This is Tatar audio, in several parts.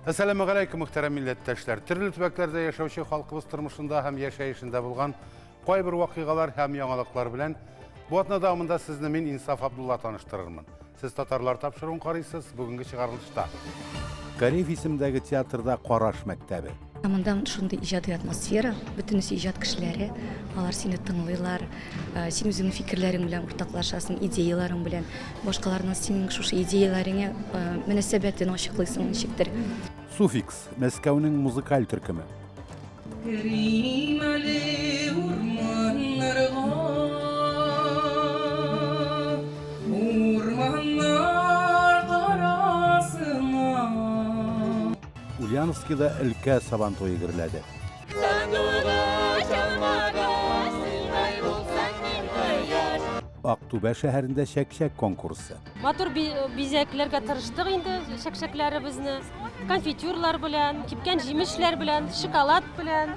Әссәламегаләйкүм, мөхтәрәм милләттәшләр! Төрле төбәкләрдә яшәүче халкыбыз тормышында һәм яшәешендә булган кайбер вакыйгалар һәм яңалыклар белән бу атна дәвамында сезне мин, Инсаф Абдулла, таныштырырмын. Сез Татарлар тапшыруын карыйсыз, бүгенге чыгарылышта. Кариев исемендәге театрда Караш мәктәбе. Монда шундый иҗади атмосфера, бөтенесе иҗат кешеләре, алар сине тыңлыйлар, син үзеңнең фикерләрең белән уртаклашасың, идеяләрең белән, башкаларның синең шушы идеяләреңә мөнәсәбәтен ачыклыйсың ничектер. Суффикс, Мәскәүнең музыкаль төркеме. Керим әле урманнарга, урманнар карасына. Ульяновскида өлкә Сабантуе гөрләде. Актүбә шәһәрендә чәкчәк конкурсы. Матур бизәкләргә тырыштык инде чәкчәкләребезне. Конфитюрлар белән, кипкән җимешләр белән, шоколад белән.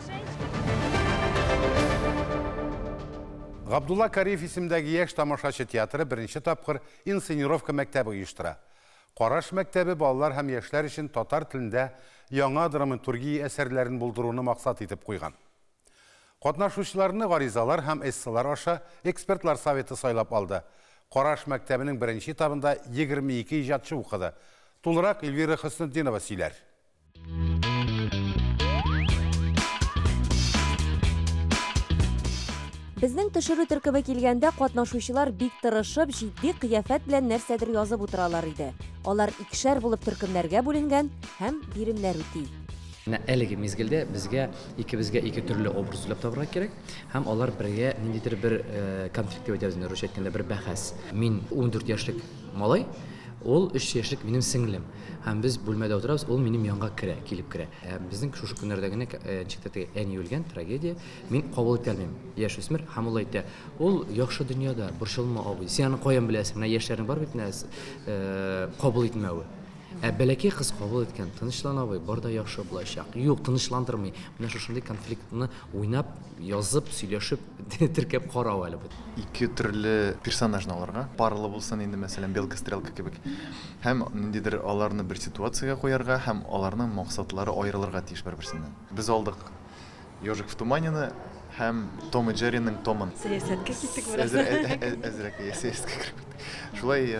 Габдулла Кариев исемендәге яшь тамашачы театры беренче тапкыр инсценировка мәктәбе оештыра. Караш мәктәбе балалар һәм яшьләр өчен татар телендә яңа драматургия әсәрләрен булдыруны максат итеп куйган. Катнашучыларны гаризалар һәм эсселар аша экспертлар советы сайлап алды. Караш мәктәбенең беренче этабында 22 иҗатчы укыды. Тулырак Эльвира Хөснетдинова сөйләр. Безнең төшерү төркеме килгәндә катнашучылар бик тырышып, җитди кыяфәт белән нәрсәдер язып утыралар иде. Алар икешәр булып төркемнәргә бүленгән һәм биремнәр үти. Менә әлеге мизгелдә безгә икебезгә ике төрле образ уйлап табырга кирәк һәм алар бергә ниндидер бер конфликт дип әйтәбез инде, русча әйткәндә, бер бәхәс. Мин 14 яшьлек малай, ул 3 яшьлек минем сеңлем. Һәм без бүлмәдә утырабыз, ул минем янга керә, килеп керә. Ә безнең шушы көннәрдә генә ничек тә теге әни үлгән, трагедия. Мин кабул итә алмыйм. Яшүсмер һәм ул әйтә, ул яхшы дөньяда, борчылма, абый. Син аны каян беләсең? Менә яшьләрнең бар бит менә кабул итмәве. Ә бәләкәй кыз кабул иткән, тынычлан, абый, бар да яхшы булачак. Юк, тынычландырмый. Менә шушындый конфликтны уйнап, язып, сөйләшеп, теркәп карау әле бу. Ике төрле персонажны алырга. Парлы булсын инде, мәсәлән, Белка-стрелка кебек. Һәм ниндидер аларны бер ситуациягә куярга һәм аларның максатлары аерылырга тиеш бер-берсеннән. Без алдык Ежик в туманены һәм Том и Джерриның Томын. Сәясәткә киттек бераз. Әзрәк сәясәткә кереп киттек. Шулай,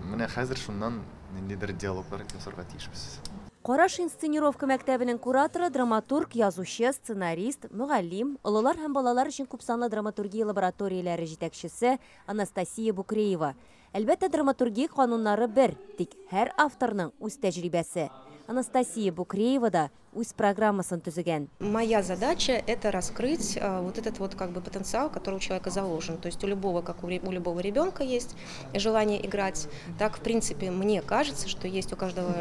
менә хәзер шуннан ниндидер диалоглар ясарга тиешбез. Караш инсценировка мәктәбенең кураторы, драматург, язучы, сценарист, мөгаллим, олылар һәм балалар өчен күпсанлы драматургия лабораторияләре җитәкчесе Анастасия Букреева. Әлбәттә, драматургия кануннары бер, тик һәр авторның үз тәҗрибәсе. Анастасия Букреева да үз программасын төзегән. Моя задача это раскрыть вот этот вот как бы потенциал, который у человека заложен. То есть у любого, как у любого ребенка есть желание играть, так, в принципе, мне кажется, что есть у каждого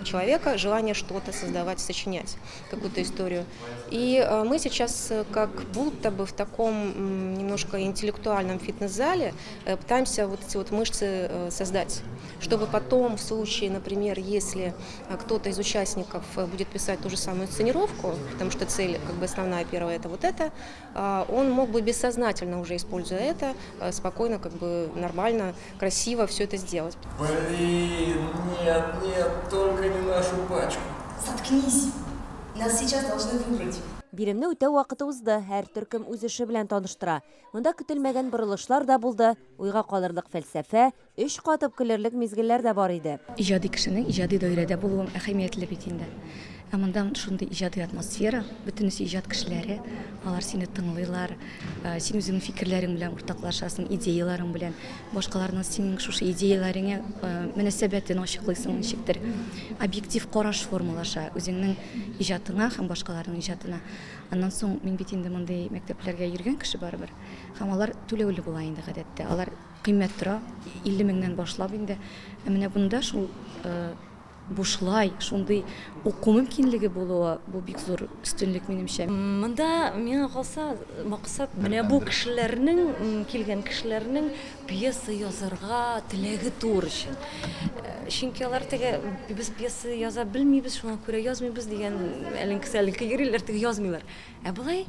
человека желание что-то создавать, сочинять, какую-то историю. И мы сейчас как будто бы в таком немножко интеллектуальном фитнес-зале пытаемся вот эти вот мышцы создать, чтобы потом в случае, например, если кто-то из участников будет писать ту же самую инсценировку, потому что цель как бы основная первая это вот это, он мог бы бессознательно уже используя это, спокойно, как бы нормально, красиво все это сделать. Блин, нет, нет, только не нашу пачку. Заткнись, нас сейчас должны выбрать. Биремне үтәү вакыты узды, һәр төркем үз эше белән таныштыра. Монда көтелмәгән борылышлар да булды, уйга калырлык фәлсәфә, эч катып көлерлек мизгелләр дә бар иде. Иҗади кешенең иҗади даирәдә булуы әһәмиятле бит инде. Ә монда шундый иҗади атмосфера, бөтенесе иҗат кешеләре, алар сине тыңлыйлар, син үзеңнең фикерләрең белән уртаклашасың, идеяләрең белән, башкаларның синең шушы идеяләреңә мөнәсәбәтен ачыклыйсың ничектер. Объектив караш формалаша үзеңнең иҗатыңа һәм башкаларның иҗатына. Аннан соң мин бит инде мондый мәктәпләргә йөргән кеше барыбер. Һәм алар түләүле була инде гадәттә. Алар кыйммәт тора, 50 меңнән башлап инде. Ә менә бунда шул бушлай шундый уку мөмкинлеге булуы, бу бик зур өстенлек минемчә. Монда миңа калса максат менә бу кешеләрнең, килгән кешеләрнең пьеса язарга теләге туыр өчен. Чөнки алар теге без пьеса яза белмибез, шуңа күрә язмыйбыз дигән әленке-сәленке йөриләр, теге язмыйлар. Ә болай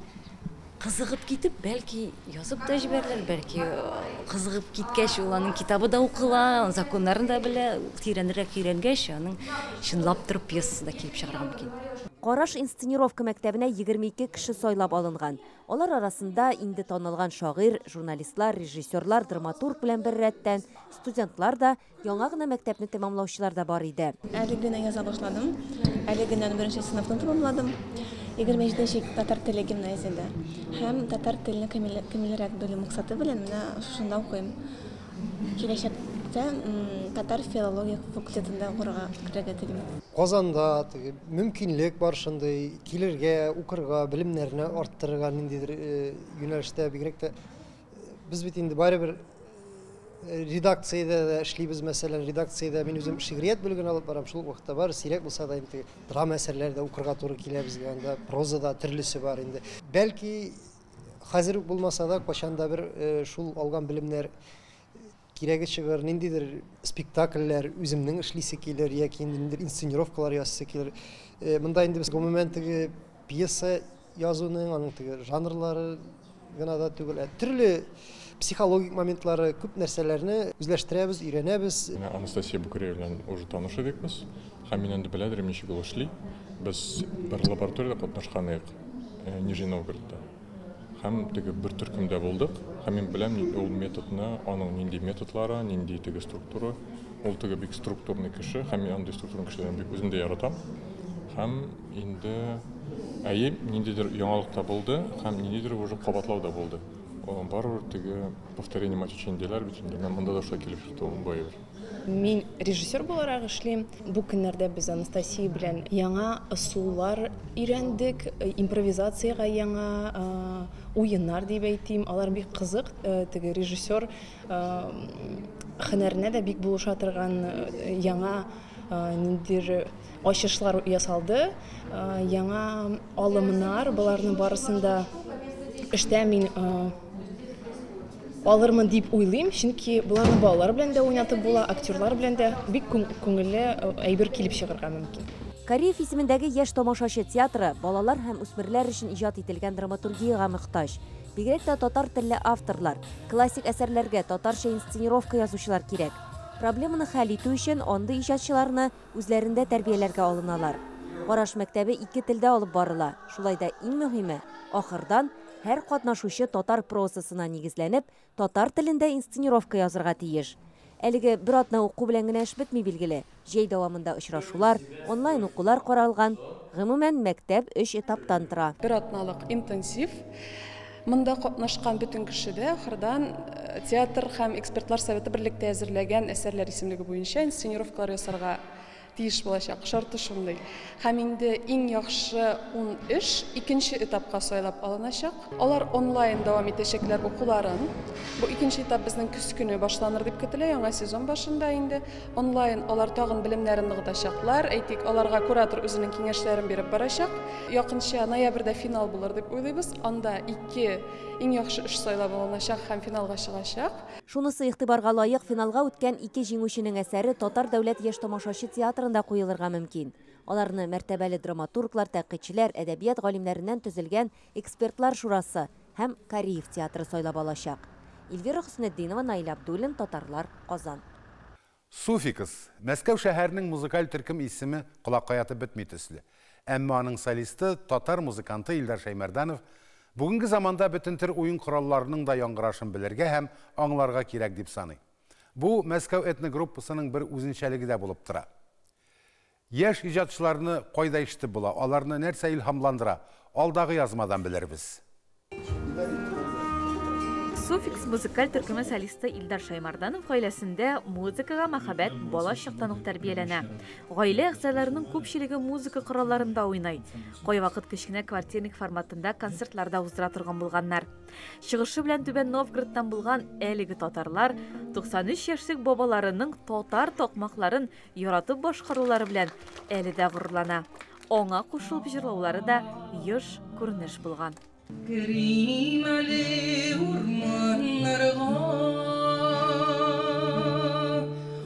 Кызыгып китеп, бәлки, язып та җибәрерләр, бәлки, кызыгып киткәч, ул аның китабы да укыла, законнарын да белә, тирәнрәк өйрәнгәч, аның чынлап торып пьесасы да килеп чыгарга мөмкин. Караш инсценировка мәктәбенә 22 кеше сайлап алынган. Алар арасында инде танылган шагыйрь, журналистлар, режиссерлар, драматург белән беррәттән студентлар да, яңа гына мәктәпне тәмамлаучылар да бар иде. Әле генә яза башладым. Әле генә беренче сыйныфны тәмамладым. 27 татар теле гимназиядә. Һәм татар телене камилрәк белү максаты белән менә шушында укыйм. Киләчәктә татар филология факультетында укырга керергә телим. Казанда теге мөмкинлек бар шундый килергә, укырга, белемнәрне арттырырга ниндидер юнәлештә, бигрәк тә без бит инде барыбер редакциядә дә эшлибез, мәсәлән, редакциядә мин үзем шигърият бүлеген алып барам, шул ук вакытта бар, сирәк булса да инде драма әсәрләре дә укырга туры килә безгә, анда проза да төрлесе бар инде. Бәлки хәзер үк булмаса да, кайчан да бер шул алган белемнәр кирәге чыгыр, ниндидер спектакльләр үземнең эшлисе килер яки ниндидер инсценировкалар ясыйсы килер. Монда инде без гомумән теге пьеса язуның, аның теге жанрлары гына да түгел, ә төрле психологик моментлары, күп нәрсәләрне үзләштерәбез, өйрәнәбез. Менә Анастасия Букреева белән уже таныш идек без. Һәм мин инде беләдер, ничек ул эшли. Без бер лабораториядә катнашкан идек, Нижний Новгородта. Һәм теге бер төркемдә булдык. Һәм мин беләм ул методны, аның нинди методлары, нинди теге структура. Ул теге бик структурный кеше, һәм мин андый структурный кешеләрне бик үзем дә яратам. Һәм инде әйе, ниндидер яңалык та булды, һәм ниндидер уже кабатлау да булды. Барыбер теге повторение мать учения диләр бит инде, монда да шулай килеп чыкты ул барыбер. Мин режиссер буларак эшлим. Бу көннәрдә без Анастасия белән яңа ысуллар өйрәндек, импровизациягә яңа уеннар дип әйтим. Алар бик кызык, теге режиссер һөнәренә дә бик булыша торган яңа ниндидер ачышлар ясалды, яңа алымнар, боларның барысын да эштә мин алырмын дип уйлыйм, чөнки боларны балалар белән дә уйнатып була, актерлар белән дә бик күңелле әйбер килеп чыгарга мөмкин. Кариев исемендәге яшь тамашачы театры балалар һәм үсмерләр өчен иҗат ителгән драматургиягә мохтаҗ. Бигрәк тә татар телле авторлар, классик әсәрләргә татарча инсценировка язучылар кирәк. Проблеманы хәл итү өчен андый иҗатчыларны үзләрендә тәрбияләргә алыналар. Караш мәктәбе ике телдә алып барыла. Шулай да иң мөһиме, ахырдан һәр катнашучы татар прозасына нигезләнеп, татар телендә инсценировка язырга тиеш. Әлеге бер атна уку белән генә эш бетми билгеле. Җәй дәвамында очрашулар, онлайн укулар каралган. Гомумән, мәктәп 3 этаптан тора. Бер атналык интенсив. Монда катнашкан бөтен кеше дә ахырдан театр һәм экспертлар советы берлектә әзерләгән әсәрләр исемлеге буенча инсценировкалар ясарга тиеш булачак. Шарты шундый. Һәм инде иң яхшы 10 эш икенче этапка сайлап алыначак. Алар онлайн дәвам итәчәкләр укуларын. Бу икенче этап безнең көз көне башланыр дип көтелә, яңа сезон башында инде. Онлайн алар тагын белемнәрен ныгытачаклар. Әйтик, аларга куратор үзенең киңәшләрен биреп барачак. Якынча ноябрьдә финал булыр дип уйлыйбыз. Анда 2 иң яхшы эш сайлап алыначак һәм финалга чыгачак. Шунысы игътибарга лаек, финалга үткән 2 җиңүченең әсәре Татар дәүләт яшь тамашачы театрында куелырга мөмкин. Аларны мәртәбәле драматурглар, тәнкыйтьчеләр, әдәбият галимнәреннән төзелгән экспертлар шурасы һәм Кариев театры сайлап алачак. Эльвира Хөснетдинова, Наил Абдуллин, Татарлар, Казан. Суфикс. Мәскәү шәһәренең музыкаль төркем исеме колакка ятып бетми төсле. Әмма аның солисты татар музыканты Илдар Шәймәрданов бүгенге заманда бөтен төр уен коралларының да яңгырашын белергә һәм аңларга кирәк дип саный. Бу Мәскәү этногруппасының бер үзенчәлеге дә булып тора. Яшь иҗатчыларны кайда ишетеп була, аларны нәрсә илһамландыра, алдагы язмадан белербез. Суфикс музыкаль төркеме солисты Илдар Шәймәрданов гаиләсендә музыкага мәхәббәт бала чактан ук тәрбияләнә. Гаилә әгъзаларының күпчелеге музыка коралларында уйный. Кайвакыт кечкенә квартирник форматында концертларда уздыра торган булганнар. Чыгышы белән Түбән Новгородтан булган әлеге татарлар 93 яшьлек бабаларының татар такмакларын яратып башкарулары белән әле дә горурлана. Аңа кушылып җырлаулары да еш күренеш булган. Керим әле урманнарга,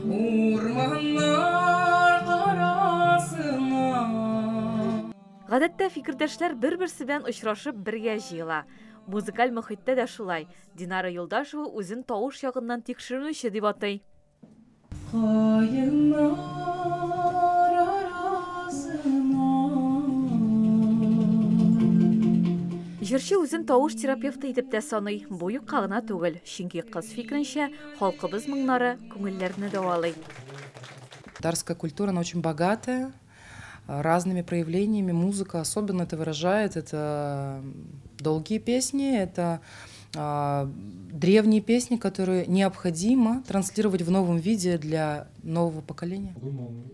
урманнар карасына. Гадәттә фикердәшләр бер-берсе белән очрашып бергә җыела. Музыкаль мохиттә дә шулай. Динара Юлдашева үзен тавыш ягыннан тикшеренүче дип атый. Каеннар арасына. Җырчы үзен тавыш терапевты итеп тә саный. Бу юкка гына түгел, чөнки кыз фикеренчә, халкыбыз моңнары күңелләрне дәвалый. Татарская культура, она очень богатая, разными проявлениями. Музыка особенно это выражает. Это долгие песни, это древние песни, которые необходимо транслировать в новом виде для нового поколения.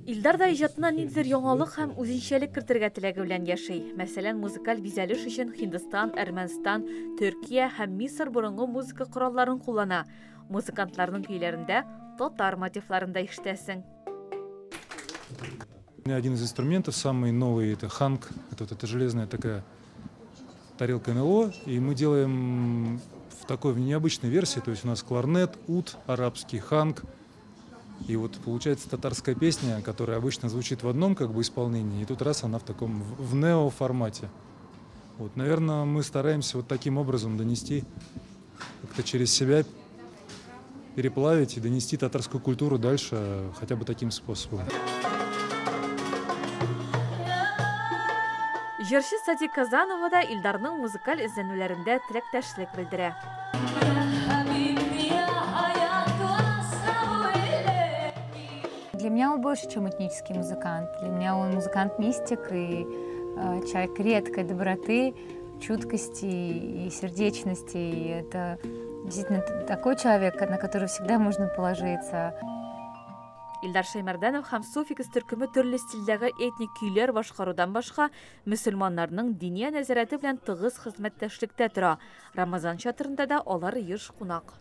Илдар да иҗатына ниндидер яңалык һәм үзенчәлек кертергә теләге белән яши. Мәсәлән, музыкаль бизәлеш өчен Һиндстан, Әрмәнстан, Төркия һәм Мисыр борынгы музыка коралларын куллана. Музыкантларның көйләрендә татар мотивларын да ишетәсең. Один из инструментов, самый новый, это ханг, это вот эта железная такая тарелка НЛО, и мы делаем в такой в необычной версии, то есть у нас кларнет, ут, арабский ханг, и вот получается татарская песня, которая обычно звучит в одном как бы исполнении, и тут раз она в таком в неоформате. Вот, наверное, мы стараемся вот таким образом донести, как-то через себя переплавить и донести татарскую культуру дальше хотя бы таким способом. Җырчы Сати Казанова да Илдарның музыкаль эзләнүләрендә теләктәшлек белдерә. Для меня он больше, чем этнический музыкант. Для меня он музыкант-мистик и человек редкой доброты, чуткости и сердечности. И это действительно такой человек, на которого всегда можно положиться. Илдар Шәймәрдәнов һәм Суфикс төркеме төрле стильдәге этник көйләр башкарудан башка мөселманнарның диния нәзарәте белән тыгыз хезмәттәшлектә тора. Рамазан чатырында да алар еш кунак.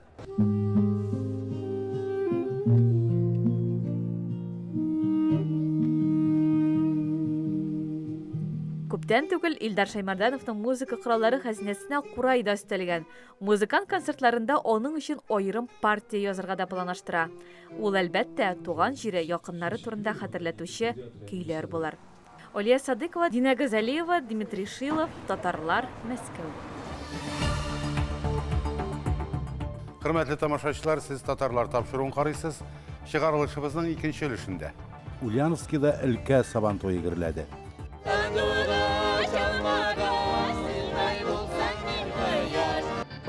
Күптән түгел Илдар Шәймәрдәновның музыка кораллары хәзинәсенә курай да өстәлгән. Музыкант концертларында аның өчен аерым партия язарга да планлаштыра. Ул, әлбәттә, туган җире, якыннары турында хәтерләтүче көйләр булыр. Алия Садыкова, Дина Газалиева, Дмитрий Шилов, Татарлар, Мәскәү. Хөрмәтле тамашачылар, сез Татарлар тапшыруын карыйсыз. Чыгарылышыбызның икенче өлешендә. Ульяновскида өлкә Сабан туе гөрләде.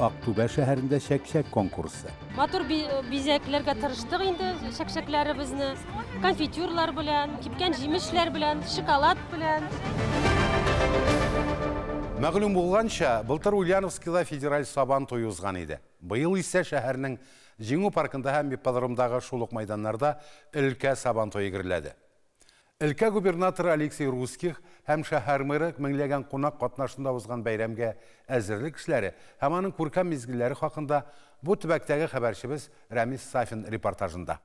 Актүбә шәһәрендә чәкчәк конкурсы. Матур бизәкләргә тырыштык инде чәкчәкләребезне, конфитюрлар белән, кипкән җимешләр белән, шоколад белән. Мәгълүм булганча, былтыр Ульяновскида федераль Сабан туе узган иде. Быел исә шәһәрнең Җиңү паркында һәм ипподромдагы шул ук мәйданнарда өлкә Сабан туе гөрләде. Өлкә губернаторы Алексей Русских һәм шәһәр мэры меңләгән кунак катнашында узган бәйрәмгә әзерлек эшләре һәм аның күркәм мизгелләре хакында бу төбәктәге хәбәрчебез Рәмис Сафин репортажында.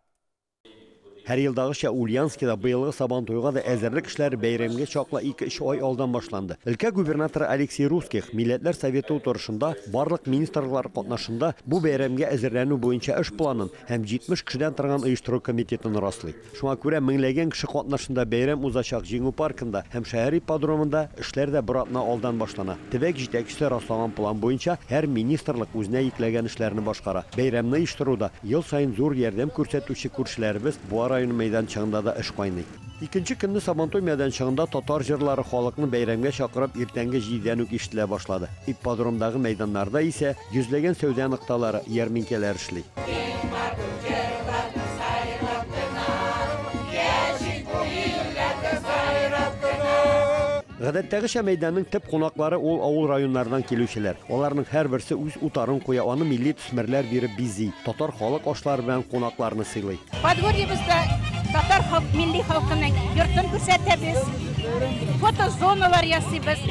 Һәр елдагыча Ульяновскида быелгы Сабан туйга да әзерлек эшләре бәйрәмгә чаклы 2-3 ай алдан башланды. Өлкә губернаторы Алексей Русских Милләтләр Советы утырышында барлык министрлар катнашында бу бәйрәмгә әзерләнү буенча эш планын һәм 70 кешедән торган оештыру комитетын раслый. Шуңа күрә меңләгән кеше катнашында бәйрәм узачак Җиңү паркында һәм шәһәр ипподромында эшләр дә бер атна алдан башлана. Төбәк җитәкчесе раслаган план буенча һәр министрлык үзенә йөкләгән эшләрне башкара. Бәйрәмне оештыруда ел саен зур ярдәм күрсәтүче күршеләребез Буа районы мәйданчыгында да эш кайный. Икенче көнне Сабантуй мәйданчыгында татар җырлары халыкны бәйрәмгә чакырып иртәнге 7-дән үк ишетелә башлады. Ипподромдагы мәйданнарда исә йөзләгән сәүдә нокталары, ярминкәләр эшли. Гадәттәгечә мәйданның төп кунаклары ул авыл районнарынан килүчеләр. Аларның һәрберсе үз утарын куя, аны милли төсмерләр биреп бизи, татар халык ашлары белән кунакларны сыйлый. Подворьебызда татар халык милли халкының йортын күрсәтәбез, фотозоналар ясыйбыз,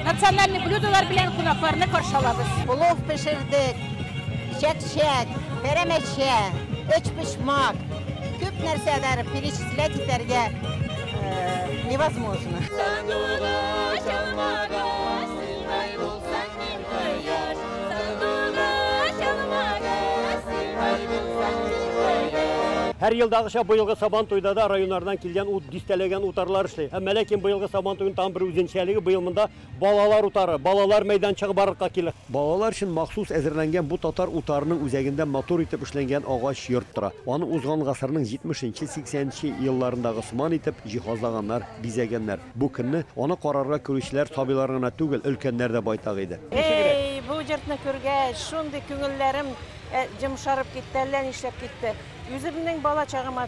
национальный блюдолар белән кунакларны каршы алабыз. Плов пешердек, чәкчәк, пәрәмәчә, өчпочмак, күп нәрсәләр перечислять итәргә невозможно. Һәр елдагыча быелгы Сабан туйда да районнардан килгән ут дистәләгән утарлар эшли. Әмма ләкин быелгы Сабан туеның тагын бер үзенчәлеге быел монда балалар утары, балалар мәйданчыгы барлыкка килә. Балалар өчен махсус әзерләнгән бу татар утарының үзәгендә матур итеп эшләнгән агач йорт тора. Аны узган гасырның 70-80 елларындагы сыман итеп җиһазлаганнар, бизәгәннәр. Бу көнне аны карарга керүчеләр сабыйлар гына түгел, өлкәннәр дә байтак иде. Эй, бу йортны күргәч, шундый күңелләрем йомшарып китте, әллә нишләп китте. Үземнең бала чагыма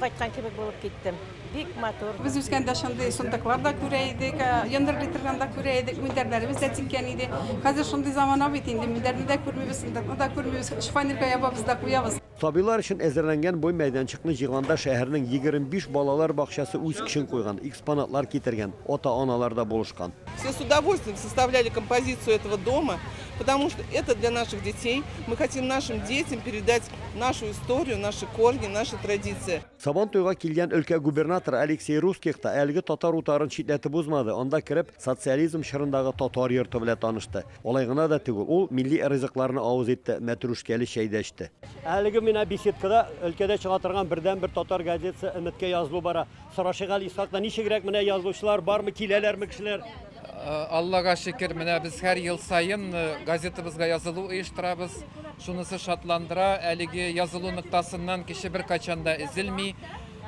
кайткан кебек булып киттем. Бик матур. Без үскәндә шундый сундыклар да күрә идек, йондыр литрдан да күрә идек, мендәрләребез дә тиккән иде. Хәзер шундый замана бит инде, мендәрне дә күрмибез, сундыкны да күрмибез, шифоньерга ябабыз да куябыз. Сабыйлар өчен әзерләнгән бу мәйданчыкны җыйганда шәһәрнең 25 балалар бакчасы үз көчен куйган, экспонатлар китергән, ата-аналар да булышкан. Все с удовольствием составляли композицию этого дома, потому что это для наших детей. Мы хотим нашим детям передать нашу историю, наши корни, наши традиции. Сабан туйга килгән өлкә губернаторы Алексей Русских та әлеге татар утарын читләтеп узмады. Анда кереп социализм чорындагы татар йорты белән танышты. Алай гына да түгел, ул милли ризыкларны авыз итте, мәтрүшкәле чәй дә эчте. Әлеге менә беседкада өлкәдә чыга торган бердәнбер татар газетасы Өметкә язылу бара. Сорашыйк әле Исхакта, ничегрәк менә язылучылар бармы, киләләрме кешеләр? Аллага шөкер, менә без һәр ел саен газетабызга язылу оештырабыз. Шунысы шатландыра, әлеге язылу ноктасыннан кеше беркайчан да өзелми.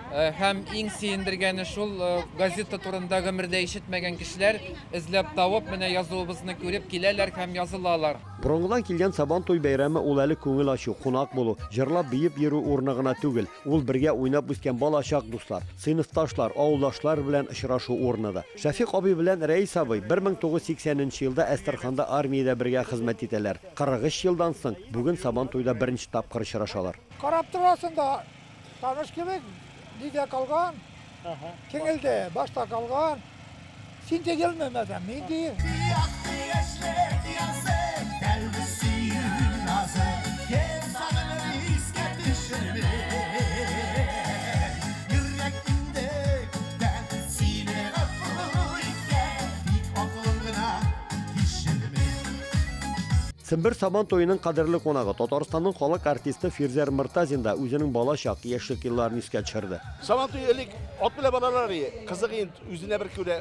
Һәм иң сөендергәне шул, газета турында гомердә ишетмәгән кешеләр эзләп табып, менә язуыбызны күреп киләләр һәм язылалар. Борынгыдан килгән Сабан туй бәйрәме ул әле күңел ачу, кунак булу, җырлап биеп йөрү урыны гына түгел. Ул бергә уйнап үскән балачак дуслар, сыйныфташлар, авылдашлар белән очрашу урыны да. Шәфикъ абый белән Рәис абый 1980 елда Әстерханда армиядә бергә хезмәт итәләр. 43 елдан соң бүген Сабан туйда беренче тапкыр очрашалар. Карап торасың да, таныш кебек, нидә калган, кеңелдә, башта калган. Син тегелме, мәсәлән, мин дим. Сембер Сабан туеның кадерле кунагы Татарстанның халык артисты Фирзәр Мортазин да үзенең балачак, яшьлек елларын искә төшерде. Сабан туе элек ат белән баралар иде. Кызык инде үзенә бер күрә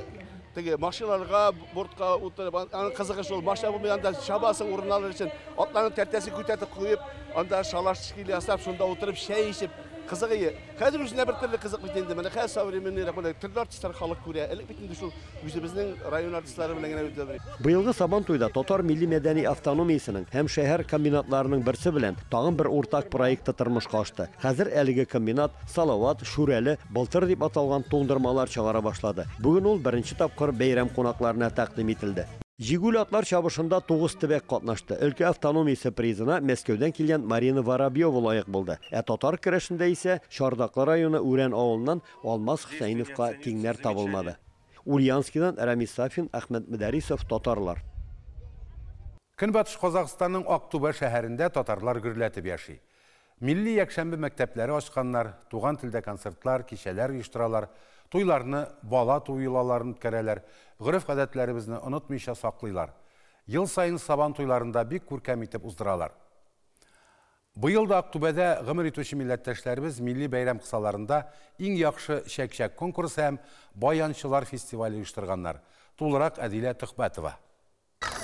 теге машиналарга, бортка утырып, аның кызыгы шул, машина булмый, анда чабасың урын алыр өчен, атларның тәртәсен күтәртеп куеп, анда шалаш ясап, шунда утырып чәй эчеп, кызык иде. Хәзер үзенә бер төрле кызык бит инде. Менә хәзер современный менә төрле артистлар халык күрә. Элек бит инде шул үзебезнең район артистлары белән генә үтә. Быелгы Сабан туйда татар милли мәдәни автономиясенең һәм шәһәр комбинатларының берсе белән тагын бер уртак проекты тормышка ашты. Хәзер әлеге комбинат Салават, Шүрәле, Былтыр дип аталган туңдырмалар чыгара башлады. Бүген ул беренче тапкыр бәйрәм кунакларына тәкъдим ителде. Җигүле атлар чабышында 9 төбәк катнашты. Өлкә автономиясе призына Мәскәүдән килгән Марина Воробьева лаек булды. Ә татар көрәшендә исә Чардаклы районы Үрән авылыннан Алмаз Хөсәеновка тиңнәр табылмады. Ульяновскидан Рамис Сафин, Әхмәт Мөдәрисов, Татарлар. Көнбатыш Казахстанның Актүбә шәһәрендә татарлар гөрләтеп яши. Милли якшәмбе мәктәпләре ачканнар, туган телдә концертлар, кичәләр оештыралар, туйларны, бала туу йолаларын үткәрәләр, гореф-гадәтләребезне онытмыйча саклыйлар. Ел саен Сабан туйларында бик күркәм итеп уздыралар. Быел да Актүбәдә гомер итүче милләттәшләребез милли бәйрәм кысаларында иң яхшы чәк-чәк конкурсы һәм баянчылар фестивале оештырганнар. Тулырак Әдилә Төхбәтова.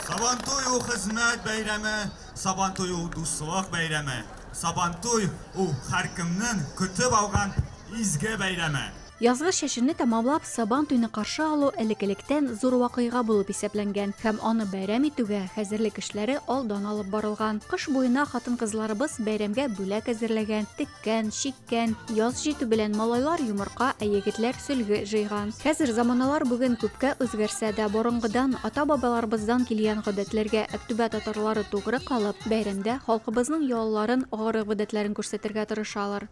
Сабантуй ул хезмәт бәйрәме, Сабантуй ул дуслык бәйрәме, Сабантуй ул һәркемнең көтеп алган изге бәйрәме. Язгы чәчүне тәмамлап, Сабан туйны каршы алу элек-электән зур вакыйга булып исәпләнгән һәм аны бәйрәм итүгә хәзерлек эшләре алдан алып барылган. Кыш буена хатын-кызларыбыз бәйрәмгә бүләк әзерләгән, теккән, чиккән. Яз җитү белән малайлар йомырка, ә егетләр сөлге җыйган. Хәзер заманалар бүген күпкә үзгәрсә дә, борынгыдан, ата-бабаларыбыздан килгән гадәтләргә Актүбә татарлары тугры калып, бәйрәмдә халкыбызның йолаларын, гореф-гадәтләрен күрсәтергә тырышалар.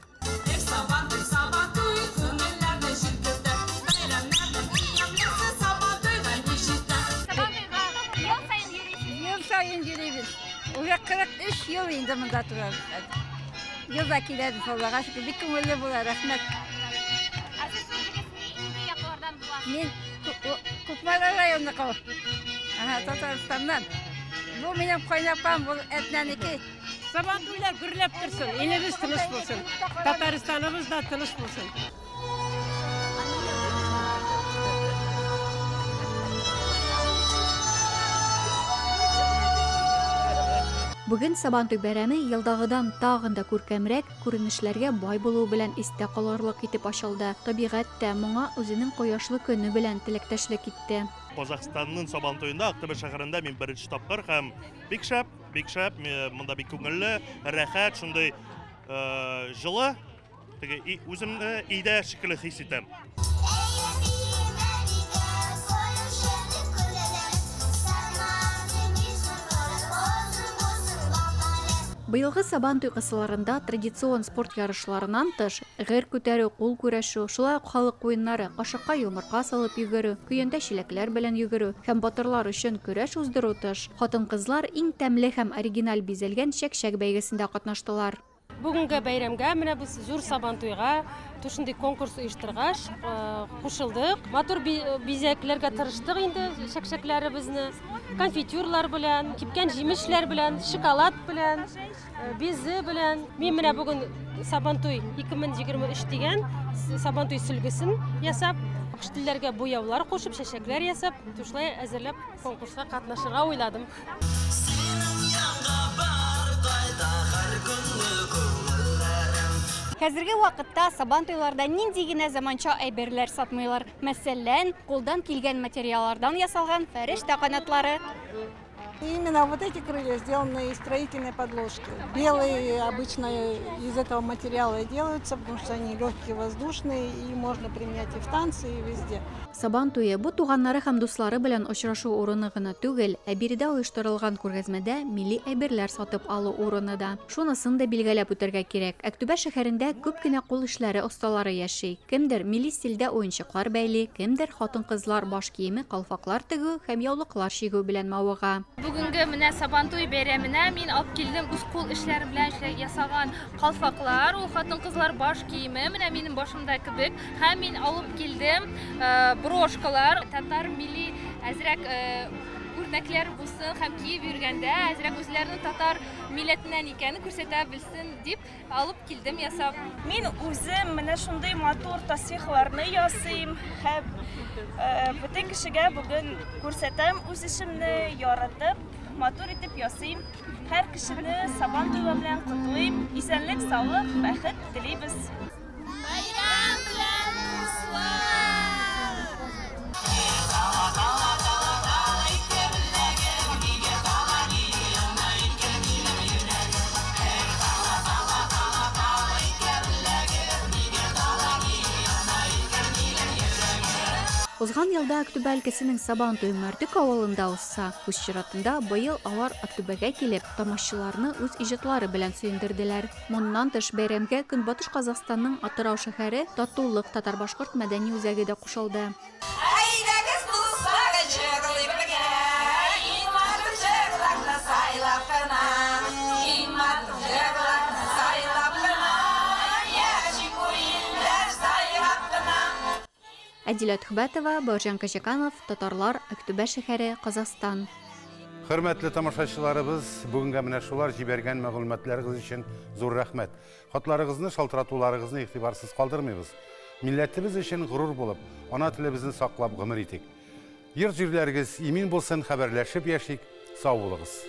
Уже 43 ел инде монда торабыз. Елда киләбез, Аллага шөкер, бик күңелле була, рәхмәт. Ә сез үзегез нинди яклардан буласыз? Мин Кукмара районыныкы. Ага, Татарстаннан. Бу минем кайнапам, бу Әтнәнеке. Сабан туйлар гөрләп торсын, илебез тыныч булсын. Татарстаныбыз да тыныч булсын. Бүген Сабантуй бәйрәме елдагыдан тагын да күркәмрәк, күренешләргә бай булуы белән истә калырлык итеп ачылды. Табигать тә моңа үзенең кояшлы көне белән теләктәшлек итте. Казахстанның Сабантуенда, Актүбә шәһәрендә мин беренче тапкыр һәм бик шәп, бик шәп, монда бик күңелле, рәхәт, шундый җылы, теге үземне өйдә шикелле хис итәм. Быелгы Сабантуй кысаларында традицион спорт ярышларыннан тыш, гер күтәрү, кул көрәшү, шулай ук халык уеннары, кашыкка йомырка салып йөгерү, көянтә чиләкләр белән йөгерү һәм батырлар өчен көрәш уздыру тыш, хатын-кызлар иң тәмле һәм оригиналь бизәлгән чәкчәк бәйгесендә катнаштылар. Бүгенге бәйрәмгә, менә без зур Сабантуйга шундый конкурс оештыргач, кушылдык. Матур бизәкләргә тырыштык инде чәкчәкләребезне, конфитюрлар белән, кипкән җимешләр белән, шоколад белән, безе белән. Мин менә бүген Сабантуй 2023 дигән Сабантуй сөлгесен ясап, телләргә буяулар кушып, чәчәкләр ясап, шулай әзерләп конкурска катнашырга уйладым. Хәзерге вакытта Сабантуйларда нинди генә заманча әйберләр сатмыйлар. Мәсәлән, кулдан килгән материаллардан ясалган фәрештә канатлары. Именно вот эти крылья сделаны из строительной подложки. Белые обычно из этого материала делаются, потому что они легкие, воздушные, и можно применять и в танце, и везде. Сабантуе бу туганнары һәм дуслары белән очрашу урыны гына түгел, ә биредә оештырылган күргәзмәдә милли әйберләр сатып алу урыны да. Шунысын да билгеләп үтәргә кирәк. Актүбә шәһәрендә күп кенә кул эшләре осталары яши. Кемдер милли стильдә уенчыклар бәйли, кемдер хатын-кызлар баш киеме, калфаклар тегү һәм яулыклар чигү белән мавыга. Бүгенге менә Сабантуй бәйрәменә мин алып килдем үз кул эшләре белән ясаган калфаклар, ул хатын-кызлар баш киеме, менә минем башымда кебек. Һәм мин алып килдем брошкалар, татар милли әзрәк үрнәкләр булсын һәм киеп йөргәндә әзрәк үзләренең татар милләтеннән икәнен күрсәтә белсен дип алып килдем ясап. Мин үзем менә шундый матур тасвихларны ясыйм һәм бөтен кешегә бүген күрсәтәм үз эшемне, яратып, матур итеп ясыйм. Һәр кешене Сабантуй белән котлыйм. Исәнлек, саулык, бәхет телибез. Бәйрәм белән, дуслар! Узган елда Актүбә өлкәсенең Сабантуй Мәрдек авылында узса, үз чиратында быел алар Актүбәгә килеп, тамашчыларны үз иҗатлары белән сөендерделәр. Моннан тыш бәйрәмгә Көнбатыш Казахстанның Атырау шәһәре Татулык татар-башкорт мәдәни үзәге дә кушылды. Әйдәгез, дуслар, җырлыйк бергә, иң матур җырларны сайлап кына, иң матур җырларны сайлап кына, яшик бу илләр сайрап кына. Әдилә Түхбәтова, Бауыржан Кожаканов, Татарлар, Актүбә шәһәре, Казахстан. Хөрмәтле тамашачыларыбыз, бүгенгә менә шулар җибәргән мәгълүматларыгыз өчен зур рәхмәт. Хатларыгызны, шалтыратуларыгызны игътибарсыз калдырмыйбыз. Милләтебез өчен горур булып, ана телебезне саклап гомер итик. Йорт җирләрегез имин булсын, хәбәрләшеп яшик, сау булыгыз.